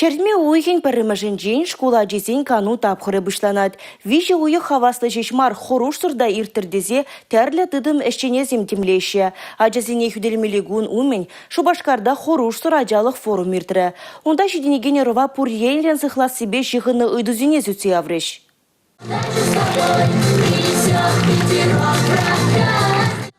Ҫӗртме уйӑхӗн пӗрремӗшӗнчен шкул ачисен кану тапхӑрӗ пуҫланать. 3 уйӑх хаваслӑ ҫеҫ мар, хӑрушсӑр та ирттӗр тесе тӗрлӗ тытӑм ӗҫченӗсем тимлеҫҫӗ. Ачасене хӳтӗлемелли кун умӗн Шупашкарта «Хӑрушсӑр ачалӑх» форум иртрӗ. Унта ҫитӗнекен ӑрӑва пур енлӗн сыхлассипе ҫыхӑннӑ ыйтусене сӳтсе яврӗҫ.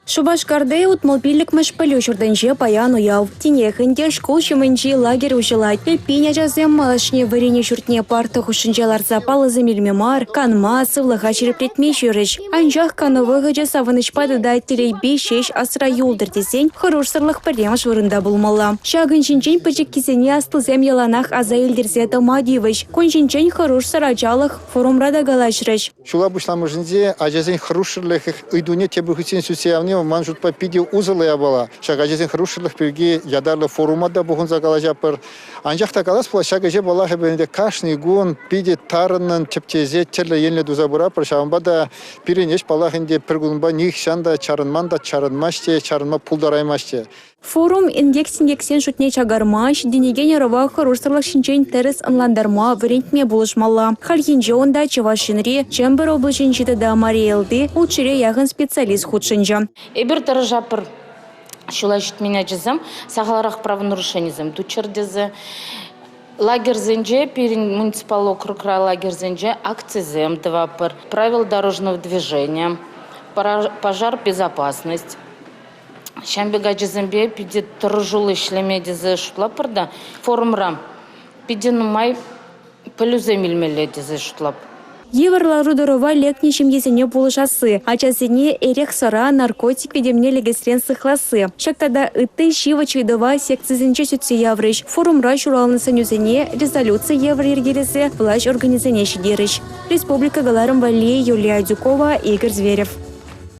Шупашкарти 65-мӗш пӗлӳ ҫуртӗнче паян уяв. Тинех ӗнтӗ шкул ҫумӗнчи лагерь уҫӑлать. Эппин, ачасем малашне вӗренӳ ҫуртне парта хушшинче ларса паллӑсем илме мар, канма, сывлӑха ҫирӗплетме ҫӳрӗҫ. Анчах кану вӑхӑчӗ савӑнӑҫпа тата телейпе ҫеҫ асра юлтӑр тесен хӑрушсӑрлӑх пӗрремӗш вырӑнта пулмалла. Ҫакӑн ҫинчен пӗчӗккисене аслисем яланах аса илтерсе тӑма тивӗҫ. Кун ҫинчен хӑрушсӑр ачалӑх Форумра та калаҫрӗҫ. Ҫула пуҫламӑшӗнче ачасен хӑрушсӑрлӑх ыйтуне тепӗр хутчен сӳтсе явни ман шутпа питӗ усӑллӑ япала. Ҫак ачасен хӑрушсӑрлӑх пирки ятарлӑ форума та пухӑнса калаҫатпӑр. Анчах та калас пулать, ҫак ӗҫе паллах эпир ӗнтӗ кашни кун питӗ тарӑннӑн тӗпчесе тӗрлӗ енлӗ туса пыратпӑр. Ҫавӑнпа та пирӗн ӗҫ паллах ӗнтӗ пӗр кунпа нихҫан та чарӑнман та, чарӑнмасть те, чарӑнма пултараймасть те. Форум инкек-синкексен шутне чакарма, ҫитӗнекен ӑрӑва хӑрушсӑрлӑх ҫинчен тӗрӗс ӑнлантарма, вӗрентме пулӑшмалла. Хальхинче унта Чӑваш Енри, Чӗмпӗр облаҫӗнчи тата Мари Элти 600-е яхӑн специалист хутшӑнчӗ. Эпир тӑрӑшатпӑр ҫула ҫитмен ачасем сахалрах правонарушенисем туччӑр тесе. Лагерьсенче, пирӗн муниципаллӑ округра лагерьсенче акцисем тӑватпӑр. Правила дорожного движения, пожар безопасность. Ҫавӑн пек ачасемпе питӗ тӑрӑшуллӑ ӗҫлеме тесе шутлатпӑр та форумра питӗ нумай пӗлӳсем илмелле тесе шутлап. Йывӑр лару-тӑрӑва лекнӗ ҫемьесене пулӑшасси, ачасене эрех-сӑра, наркотик витӗмне лекесрен сыхласси. Ҫак тата ытти ҫивӗч ыйтӑва секцисенче сӳтсе яврӗҫ. Форумра ҫуралнӑ сӗнӳсене резолюци евӗр йӗркелесе влаҫ органӗсене ҫитерӗҫ. Республика кӑларӑм валли Юлия Адюкова, Игорь Зверев.